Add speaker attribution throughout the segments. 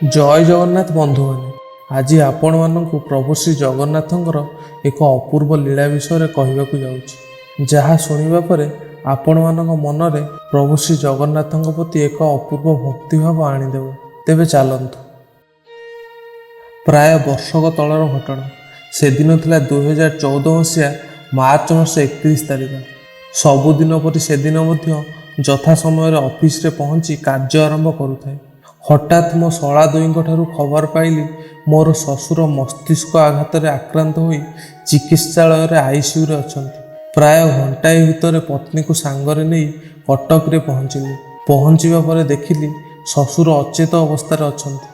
Speaker 1: ଜୟ ଜଗନ୍ନାଥ ବନ୍ଧୁମାନେ, ଆଜି ଆପଣମାନଙ୍କୁ ପ୍ରଭୁ ଶ୍ରୀ ଜଗନ୍ନାଥଙ୍କର ଏକ ଅପୂର୍ବ ଲୀଳା ବିଷୟରେ କହିବାକୁ ଯାଉଛି, ଯାହା ଶୁଣିବା ପରେ ଆପଣମାନଙ୍କ ମନରେ ପ୍ରଭୁ ଶ୍ରୀ ଜଗନ୍ନାଥଙ୍କ ପ୍ରତି ଏକ ଅପୂର୍ବ ଭକ୍ତିଭାବ ଆଣିଦେବ। ତେବେ ଚାଲନ୍ତୁ। ପ୍ରାୟ ବର୍ଷକ ତଳର ଘଟଣା। ସେଦିନ ଥିଲା 2014 ମସିହା ମାର୍ଚ୍ଚ ମାସ 31 ତାରିଖ। ସବୁଦିନ ପରି ସେଦିନ ମଧ୍ୟ ଯଥା ସମୟରେ ଅଫିସରେ ପହଞ୍ଚି କାର୍ଯ୍ୟ ଆରମ୍ଭ କରୁଥାଏ। ହଠାତ୍ ମୋ ଶଳା ଦୁଇଙ୍କ ଠାରୁ ଖବର ପାଇଲି, ମୋର ଶ୍ୱଶୁର ମସ୍ତିଷ୍କ ଆଘାତରେ ଆକ୍ରାନ୍ତ ହୋଇ ଚିକିତ୍ସାଳୟରେ ଆଇସିୟୁରେ ଅଛନ୍ତି। ପ୍ରାୟ ଘଣ୍ଟାଏ ଭିତରେ ପତ୍ନୀକୁ ସାଙ୍ଗରେ ନେଇ କଟକରେ ପହଞ୍ଚିଲି। ପହଞ୍ଚିବା ପରେ ଦେଖିଲି, ଶ୍ୱଶୁର ଅଚେତ ଅବସ୍ଥାରେ ଅଛନ୍ତି।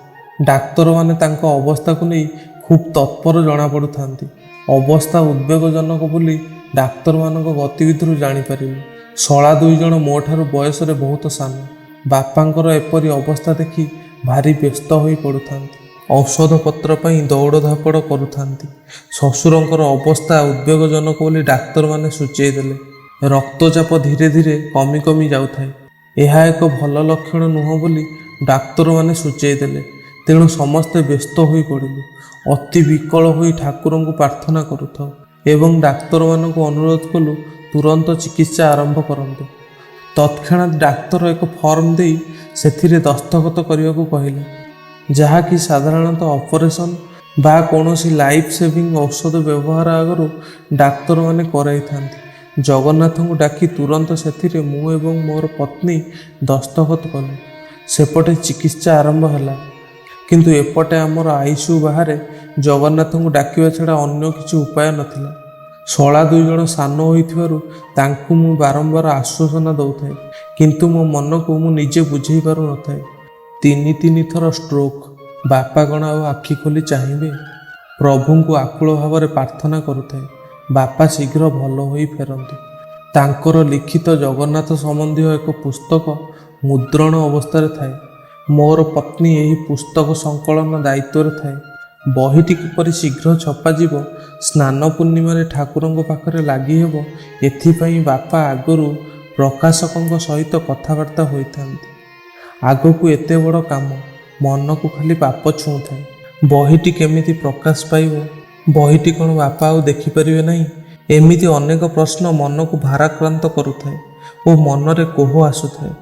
Speaker 1: ଡାକ୍ତରମାନେ ତାଙ୍କ ଅବସ୍ଥାକୁ ନେଇ ଖୁବ୍ ତତ୍ପର ଜଣାପଡ଼ୁଥାନ୍ତି। ଅବସ୍ଥା ଉଦ୍ବେଗଜନକ ବୋଲି ଡାକ୍ତରମାନଙ୍କ ଗତିବିଧିରୁ ଜାଣିପାରିଲି। ଶଳା ଦୁଇ ଜଣ ମୋ ଠାରୁ ବୟସରେ ବହୁତ ସାନ। ବାପାଙ୍କର ଏପରି ଅବସ୍ଥା ଦେଖି ଭାରି ବ୍ୟସ୍ତ ହୋଇ ପଡ଼ୁଥାନ୍ତି। ଔଷଧପତ୍ର ପାଇଁ ଦୌଡ଼ ଧାପଡ଼ କରୁଥାନ୍ତି। ଶ୍ୱଶୁରଙ୍କର ଅବସ୍ଥା ଉଦ୍ବେଗଜନକ ବୋଲି ଡାକ୍ତରମାନେ ସୂଚେଇ ଦେଲେ। ରକ୍ତଚାପ ଧୀରେ ଧୀରେ କମି କମି ଯାଉଥାଏ। ଏହା ଏକ ଭଲ ଲକ୍ଷଣ ନୁହଁ ବୋଲି ଡାକ୍ତରମାନେ ସୂଚେଇ ଦେଲେ। ତେଣୁ ସମସ୍ତେ ବ୍ୟସ୍ତ ହୋଇ ପଡ଼ିଲୁ। ଅତି ବିକଳ ହୋଇ ଠାକୁରଙ୍କୁ ପ୍ରାର୍ଥନା କରୁଥାଉ ଏବଂ ଡାକ୍ତରମାନଙ୍କୁ ଅନୁରୋଧ କଲୁ, ତୁରନ୍ତ ଚିକିତ୍ସା ଆରମ୍ଭ କରନ୍ତୁ। ତତ୍କ୍ଷଣାତ୍ ଡାକ୍ତର ଏକ ଫର୍ମ ଦେଇ ସେଥିରେ ଦସ୍ତଖତ କରିବାକୁ କହିଲେ, ଯାହାକି ସାଧାରଣତଃ ଅପରେସନ୍ ବା କୌଣସି ଲାଇଫ୍ ସେଭିଂ ଔଷଧ ବ୍ୟବହାର ଆଗରୁ ଡାକ୍ତରମାନେ କରାଇଥାନ୍ତି। ଜଗନ୍ନାଥଙ୍କୁ ଡାକି ତୁରନ୍ତ ସେଥିରେ ମୁଁ ଏବଂ ମୋର ପତ୍ନୀ ଦସ୍ତଖତ କଲୁ। ସେପଟେ ଚିକିତ୍ସା ଆରମ୍ଭ ହେଲା, କିନ୍ତୁ ଏପଟେ ଆମର ଆଇସିୟୁ ବାହାରେ ଜଗନ୍ନାଥଙ୍କୁ ଡାକିବା ଛଡ଼ା ଅନ୍ୟ କିଛି ଉପାୟ ନଥିଲା। ଶଳା ଦୁଇ ଜଣ ସାନ ହୋଇଥିବାରୁ ତାଙ୍କୁ ମୁଁ ବାରମ୍ବାର ଆଶ୍ୱାସନା ଦେଉଥାଏ, କିନ୍ତୁ ମୋ ମନକୁ ମୁଁ ନିଜେ ବୁଝେଇ ପାରୁନଥାଏ। ତିନି ତିନି ଥର ଷ୍ଟ୍ରୋକ୍, ବାପା କ'ଣ ଆଉ ଆଖି ଖୋଲି ଚାହିଁବେ? ପ୍ରଭୁଙ୍କୁ ଆକୁଳ ଭାବରେ ପ୍ରାର୍ଥନା କରୁଥାଏ, ବାପା ଶୀଘ୍ର ଭଲ ହୋଇ ଫେରନ୍ତୁ। ତାଙ୍କର ଲିଖିତ ଜଗନ୍ନାଥ ସମ୍ବନ୍ଧୀୟ ଏକ ପୁସ୍ତକ ମୁଦ୍ରଣ ଅବସ୍ଥାରେ ଥାଏ। ମୋର ପତ୍ନୀ ଏହି ପୁସ୍ତକ ସଂକଳନ ଦାୟିତ୍ୱରେ ଥାଏ। ବହିଟି କିପରି ଶୀଘ୍ର ଛପାଯିବ, ସ୍ନାନ ପୂର୍ଣ୍ଣିମାରେ ଠାକୁରଙ୍କ ପାଖରେ ଲାଗି ହେବ, ଏଥିପାଇଁ ବାପା ଆଗରୁ ପ୍ରକାଶକଙ୍କ ସହିତ କଥାବାର୍ତ୍ତା ହୋଇଥାନ୍ତି। ଆଗକୁ ଏତେ ବଡ଼ କାମ, ମନକୁ ଖାଲି ପାପ ଛୁଉଁଥାଏ। ବହିଟି କେମିତି ପ୍ରକାଶ ପାଇବ? ବହିଟି କ'ଣ ବାପା ଆଉ ଦେଖିପାରିବେ ନାହିଁ? ଏମିତି ଅନେକ ପ୍ରଶ୍ନ ମନକୁ ଭାରାକ୍ରାନ୍ତ କରୁଥାଏ ଓ ମନରେ କୋହ ଆସୁଥାଏ।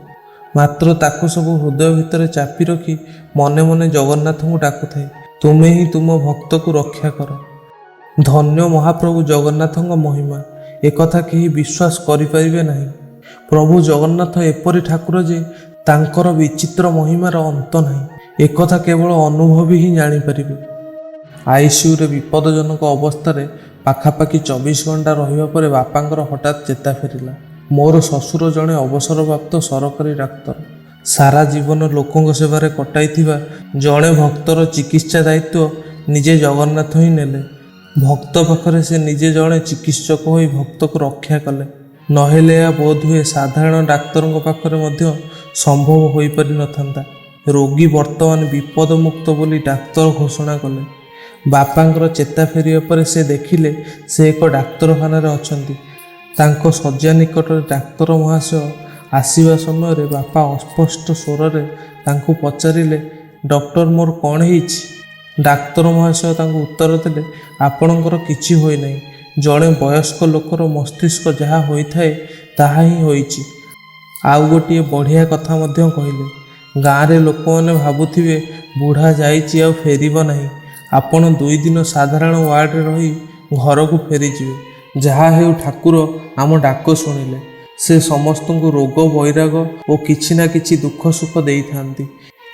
Speaker 1: ମାତ୍ର ତାକୁ ସବୁ ହୃଦୟ ଭିତରେ ଚାପି ରଖି ମନେ ମନେ ଜଗନ୍ନାଥଙ୍କୁ ଡାକୁଥାଏ, ତୁମେ ହିଁ ତୁମ ଭକ୍ତକୁ ରକ୍ଷା କର। ଧନ୍ୟ ମହାପ୍ରଭୁ ଜଗନ୍ନାଥଙ୍କ ମହିମା। ଏକଥା କେହି ବିଶ୍ୱାସ କରିପାରିବେ ନାହିଁ। ପ୍ରଭୁ ଜଗନ୍ନାଥ ଏପରି ଠାକୁର ଯେ ତାଙ୍କର ବିଚିତ୍ର ମହିମାର ଅନ୍ତ ନାହିଁ। ଏକଥା କେବଳ ଅନୁଭବୀ ହିଁ ଜାଣିପାରିବେ। ଆଇସିୟୁରେ ବିପଦଜନକ ଅବସ୍ଥାରେ ପାଖାପାଖି 24 ଘଣ୍ଟା ରହିବା ପରେ ବାପାଙ୍କର ହଠାତ୍ ଚେତା ଫେରିଲା। ମୋର ଶ୍ୱଶୁର ଜଣେ ଅବସରପ୍ରାପ୍ତ ସରକାରୀ ଡାକ୍ତର। ସାରା ଜୀବନ ଲୋକଙ୍କ ସେବାରେ କଟାଇଥିବା ଜଣେ ଭକ୍ତର ଚିକିତ୍ସା ଦାୟିତ୍ୱ ନିଜେ ଜଗନ୍ନାଥ ହିଁ ନେଲେ। ଭକ୍ତ ପାଖରେ ସେ ନିଜେ ଜଣେ ଚିକିତ୍ସକ ହୋଇ ଭକ୍ତକୁ ରକ୍ଷା କଲେ। ନହେଲେ ଏହା ବୋଧହୁଏ ସାଧାରଣ ଡାକ୍ତରଙ୍କ ପାଖରେ ମଧ୍ୟ ସମ୍ଭବ ହୋଇପାରିନଥାନ୍ତା। ରୋଗୀ ବର୍ତ୍ତମାନ ବିପଦମୁକ୍ତ ବୋଲି ଡାକ୍ତର ଘୋଷଣା କଲେ। ବାପାଙ୍କର ଚେତା ଫେରିବା ପରେ ସେ ଦେଖିଲେ, ସେ ଏକ ଡାକ୍ତରଖାନାରେ ଅଛନ୍ତି। ତାଙ୍କ ଶଯ୍ୟା ନିକଟରେ ଡାକ୍ତର ମହାଶୟ ଆସିବା ସମୟରେ ବାପା ଅସ୍ପଷ୍ଟ ସ୍ୱରରେ ତାଙ୍କୁ ପଚାରିଲେ, ଡକ୍ଟର, ମୋର କ'ଣ ହେଇଛି? ଡାକ୍ତର ମହାଶୟ ତାଙ୍କୁ ଉତ୍ତର ଦେଲେ, ଆପଣଙ୍କର କିଛି ହୋଇନାହିଁ। ଜଣେ ବୟସ୍କ ଲୋକର ମସ୍ତିଷ୍କ ଯାହା ହୋଇଥାଏ, ତାହା ହିଁ ହୋଇଛି। ଆଉ ଗୋଟିଏ ବଢ଼ିଆ କଥା ମଧ୍ୟ କହିଲେ, ଗାଁରେ ଲୋକମାନେ ଭାବୁଥିବେ ବୁଢ଼ା ଯାଇଛି, ଆଉ ଫେରିବ ନାହିଁ। ଆପଣ 2 ଦିନ ସାଧାରଣ ୱାର୍ଡ଼ରେ ରହି ଘରକୁ ଫେରିଯିବେ। ଯାହା ହେଉ, ଠାକୁର ଆମ ଡାକ ଶୁଣିଲେ। ସେ ସମସ୍ତଙ୍କୁ ରୋଗ ବୈରାଗ ଓ କିଛି ନା କିଛି ଦୁଃଖ ସୁଖ ଦେଇଥାନ୍ତି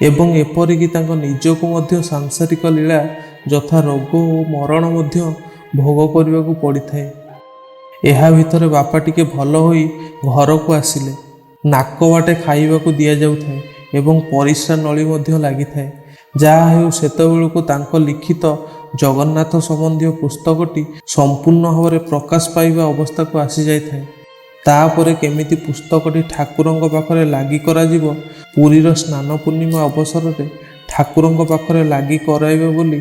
Speaker 1: ଏବଂ ଏପରିକି ତାଙ୍କ ନିଜକୁ ମଧ୍ୟ ସାଂସାରିକ ଲୀଳା ଯଥା ରୋଗ ଓ ମରଣ ମଧ୍ୟ ଭୋଗ କରିବାକୁ ପଡ଼ିଥାଏ। ଏହା ଭିତରେ ବାପା ଟିକେ ଭଲ ହୋଇ ଘରକୁ ଆସିଲେ। ନାକ ବାଟେ ଖାଇବାକୁ ଦିଆଯାଉଥାଏ ଏବଂ ପରିସ୍ରା ନଳୀ ମଧ୍ୟ ଲାଗିଥାଏ। ଯାହା ହେଉ, ସେତେବେଳକୁ ତାଙ୍କ ଲିଖିତ ଜଗନ୍ନାଥ ସମ୍ବନ୍ଧୀୟ ପୁସ୍ତକଟି ସମ୍ପୂର୍ଣ୍ଣ ଭାବରେ ପ୍ରକାଶ ପାଇବା ଅବସ୍ଥାକୁ ଆସିଯାଇଥାଏ। ତାପରେ କେମିତି ପୁସ୍ତକଟି ଠାକୁରଙ୍କ ପାଖରେ ଲାଗି କରାଯିବ, ପୁରୀର ସ୍ନାନ ପୂର୍ଣ୍ଣିମା ଅବସରରେ ଠାକୁରଙ୍କ ପାଖରେ ଲାଗି କରାଇବେ ବୋଲି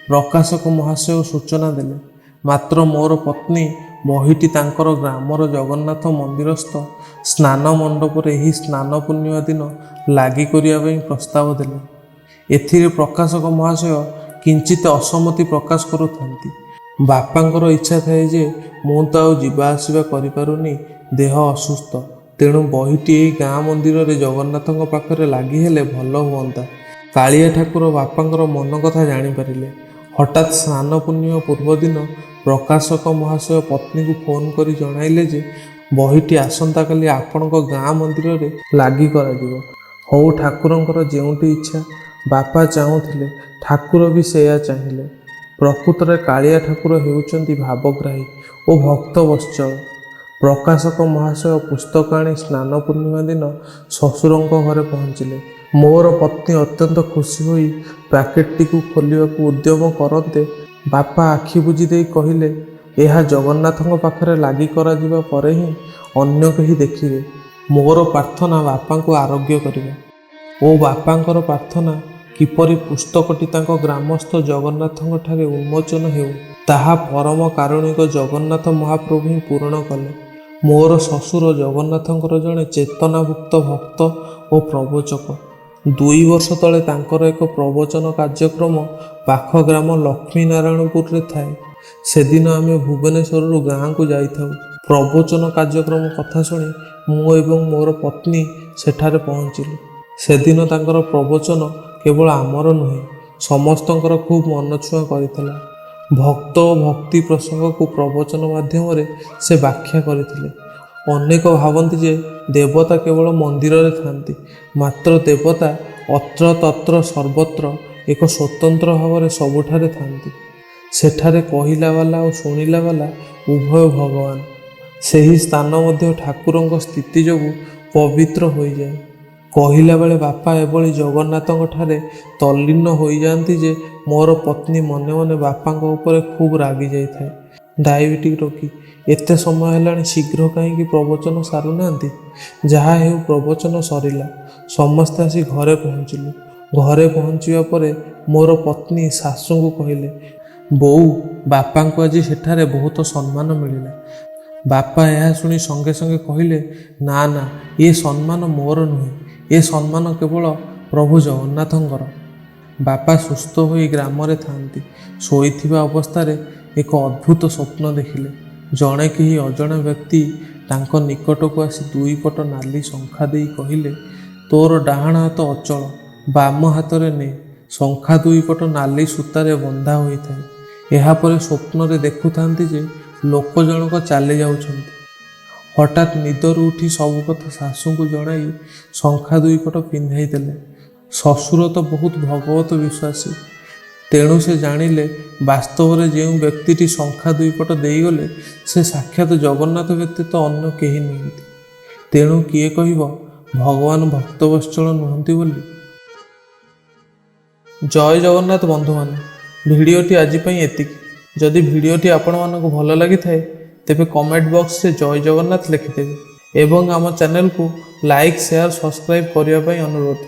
Speaker 1: ପ୍ରକାଶକ ମହାଶୟ ସୂଚନା ଦେଲେ। ମାତ୍ର ମୋର ପତ୍ନୀ ବହିଟି ତାଙ୍କର ଗ୍ରାମର ଜଗନ୍ନାଥ ମନ୍ଦିରସ୍ଥ ସ୍ନାନ ମଣ୍ଡପରେ ଏହି ସ୍ନାନ ପୂର୍ଣ୍ଣିମା ଦିନ ଲାଗି କରିବା ପାଇଁ ପ୍ରସ୍ତାବ ଦେଲେ। ଏଥିରେ ପ୍ରକାଶକ ମହାଶୟ କିଞ୍ଚିତ ଅସମ୍ମତି ପ୍ରକାଶ କରୁଥାନ୍ତି। ବାପାଙ୍କର ଇଚ୍ଛା ଥାଏ ଯେ ମୁଁ ତ ଆଉ ଯିବା ଆସିବା କରିପାରୁନି, ଦେହ ଅସୁସ୍ଥ, ତେଣୁ ବହିଟି ଏହି ଗାଁ ମନ୍ଦିରରେ ଜଗନ୍ନାଥଙ୍କ ପାଖରେ ଲାଗି ହେଲେ ଭଲ ହୁଅନ୍ତା। କାଳିଆ ଠାକୁର ବାପାଙ୍କର ମନ କଥା ଜାଣିପାରିଲେ। ହଠାତ୍ ସ୍ନାନ ପୂର୍ଣ୍ଣିମା ପୂର୍ବଦିନ ପ୍ରକାଶକ ମହାଶୟ ପତ୍ନୀକୁ ଫୋନ୍ କରି ଜଣାଇଲେ ଯେ ବହିଟି ଆସନ୍ତାକାଲି ଆପଣଙ୍କ ଗାଁ ମନ୍ଦିରରେ ଲାଗି କରାଯିବ। ହଉ, ଠାକୁରଙ୍କର ଯେଉଁଠି ଇଚ୍ଛା। ବାପା ଚାହୁଁଥିଲେ, ଠାକୁର ବି ସେୟା ଚାହିଁଲେ। ପ୍ରକୃତରେ କାଳିଆ ଠାକୁର ହେଉଛନ୍ତି ଭାବଗ୍ରାହୀ ଓ ଭକ୍ତବତ୍ସଳ। ପ୍ରକାଶକ ମହାଶୟ ପୁସ୍ତକ ଆଣି ସ୍ନାନ ପୂର୍ଣ୍ଣିମା ଦିନ ଶ୍ୱଶୁରଙ୍କ ଘରେ ପହଞ୍ଚିଲେ। ମୋର ପତ୍ନୀ ଅତ୍ୟନ୍ତ ଖୁସି ହୋଇ ପ୍ୟାକେଟଟିକୁ ଖୋଲିବାକୁ ଉଦ୍ୟମ କରନ୍ତେ ବାପା ଆଖି ବୁଜି ଦେଇ କହିଲେ, ଏହା ଜଗନ୍ନାଥଙ୍କ ପାଖରେ ଲାଗି କରାଯିବା ପରେ ହିଁ ଅନ୍ୟ କେହି ଦେଖିବେ। ମୋର ପ୍ରାର୍ଥନା ବାପାଙ୍କୁ ଆରୋଗ୍ୟ କରିବା ଓ ବାପାଙ୍କର ପ୍ରାର୍ଥନା କିପରି ପୁସ୍ତକଟି ତାଙ୍କ ଗ୍ରାମସ୍ଥ ଜଗନ୍ନାଥଙ୍କ ଠାରେ ଉନ୍ମୋଚନ ହେଉ, ତାହା ପରମ କାରୁଣିକ ଜଗନ୍ନାଥ ମହାପ୍ରଭୁ ହିଁ ପୂରଣ କଲେ। ମୋର ଶ୍ୱଶୁର ଜଗନ୍ନାଥଙ୍କର ଜଣେ ଚେତନାଭୁକ୍ତ ଭକ୍ତ ଓ ପ୍ରବଚକ। 2 ବର୍ଷ ତଳେ ତାଙ୍କର ଏକ ପ୍ରବଚନ କାର୍ଯ୍ୟକ୍ରମ ପାଖ ଗ୍ରାମ ଲକ୍ଷ୍ମୀନାରାୟଣପୁରରେ ଥାଏ। ସେଦିନ ଆମେ ଭୁବନେଶ୍ୱରରୁ ଗାଁକୁ ଯାଇଥାଉ। ପ୍ରବଚନ କାର୍ଯ୍ୟକ୍ରମ କଥା ଶୁଣି ମୁଁ ଏବଂ ମୋର ପତ୍ନୀ ସେଠାରେ ପହଞ୍ଚିଲୁ। ସେଦିନ ତାଙ୍କର ପ୍ରବଚନ କେବଳ ଆମର ନୁହେଁ, ସମସ୍ତଙ୍କର ଖୁବ୍ ମନଛୁଆଁ କରିଥିଲା। ଭକ୍ତ ଓ ଭକ୍ତି ପ୍ରସଙ୍ଗକୁ ପ୍ରବଚନ ମାଧ୍ୟମରେ ସେ ବ୍ୟାଖ୍ୟା କରିଥିଲେ। ଅନେକ ଭାବନ୍ତି ଯେ ଦେବତା କେବଳ ମନ୍ଦିରରେ ଥାନ୍ତି, ମାତ୍ର ଦେବତା ଅତ୍ର ତତ୍ର ସର୍ବତ୍ର ଏକ ସ୍ୱତନ୍ତ୍ର ଭାବରେ ସବୁଠାରେ ଥାନ୍ତି। ସେଠାରେ କହିଲାବାଲା ଓ ଶୁଣିଲାବାଲା ଉଭୟ ଭଗବାନ। ସେହି ସ୍ଥାନ ମଧ୍ୟ ଠାକୁରଙ୍କ ସ୍ଥିତି ଯୋଗୁଁ ପବିତ୍ର ହୋଇଯାଏ। କହିଲା ବେଳେ ବାପା ଏଭଳି ଜଗନ୍ନାଥଙ୍କ ଠାରେ ତଲ୍ଲୀନ ହୋଇଯାଆନ୍ତି ଯେ ମୋର ପତ୍ନୀ ମନେ ମନେ ବାପାଙ୍କ ଉପରେ ଖୁବ୍ ରାଗି ଯାଇଥାଏ। ଡାଇବେଟିକ୍ ରୋଗୀ, ଏତେ ସମୟ ହେଲାଣି, ଶୀଘ୍ର କାହିଁକି ପ୍ରବଚନ ସାରୁନାହାନ୍ତି? ଯାହା ହେଉ, ପ୍ରବଚନ ସରିଲା। ସମସ୍ତେ ଆସି ଘରେ ପହଞ୍ଚିଲୁ। ଘରେ ପହଞ୍ଚିବା ପରେ ମୋର ପତ୍ନୀ ଶାଶୁଙ୍କୁ କହିଲେ, ବୋଉ, ବାପାଙ୍କୁ ଆଜି ସେଠାରେ ବହୁତ ସମ୍ମାନ ମିଳିଲା। ବାପା ଏହା ଶୁଣି ସଙ୍ଗେ ସଙ୍ଗେ କହିଲେ, ନା ନା, ଏ ସମ୍ମାନ ମୋର ନୁହେଁ, ଏ ସମ୍ମାନ କେବଳ ପ୍ରଭୁ ଜଗନ୍ନାଥଙ୍କର। ବାପା ସୁସ୍ଥ ହୋଇ ଗ୍ରାମରେ ଥାନ୍ତି। ଶୋଇଥିବା ଅବସ୍ଥାରେ ଏକ ଅଦ୍ଭୁତ ସ୍ୱପ୍ନ ଦେଖିଲେ। ଜଣେ କେହି ଅଜଣା ବ୍ୟକ୍ତି ତାଙ୍କ ନିକଟକୁ ଆସି ଦୁଇପଟ ନାଲି ଶଙ୍ଖା ଦେଇ କହିଲେ, ତୋର ଡାହାଣ ହାତ ଅଚଳ, ବାମ ହାତରେ ନେ। ଶଙ୍ଖା ଦୁଇପଟ ନାଲି ସୂତାରେ ବନ୍ଧା ହୋଇଥାଏ। ଏହାପରେ ସ୍ୱପ୍ନରେ ଦେଖୁଥାନ୍ତି ଯେ ଲୋକ ଜଣକ ଚାଲି ଯାଉଛନ୍ତି। ହଠାତ୍ ନିଦରୁ ଉଠି ସବୁ କଥା ଶାଶୁଙ୍କୁ ଜଣାଇ ଶଙ୍ଖା ଦୁଇପଟ ପିନ୍ଧାଇ ଦେଲେ। ଶ୍ୱଶୁର ତ ବହୁତ ଭଗବତ ବିଶ୍ୱାସୀ, ତେଣୁ ସେ ଜାଣିଲେ ବାସ୍ତବରେ ଯେଉଁ ବ୍ୟକ୍ତିଟି ଶଙ୍ଖା ଦୁଇପଟ ଦେଇଗଲେ ସେ ସାକ୍ଷାତ ଜଗନ୍ନାଥ ବ୍ୟତୀତ ଅନ୍ୟ କେହି ନୁହନ୍ତି। ତେଣୁ କିଏ କହିବ ଭଗବାନ ଭକ୍ତବତ୍ସଳ ନୁହନ୍ତି ବୋଲି? ଜୟ ଜଗନ୍ନାଥ ବନ୍ଧୁମାନେ, ଭିଡ଼ିଓଟି ଆଜି ପାଇଁ ଏତିକି। ଯଦି ଭିଡ଼ିଓଟି ଆପଣମାନଙ୍କୁ ଭଲ ଲାଗିଥାଏ, ତେବେ କମେଣ୍ଟ ବକ୍ସରେ ଜୟ ଜଗନ୍ନାଥ ଲେଖିଦେବେ ଏବଂ ଆମ ଚ୍ୟାନେଲକୁ ଲାଇକ୍, ସେୟାର, ସବସ୍କ୍ରାଇବ୍ କରିବା ପାଇଁ ଅନୁରୋଧ।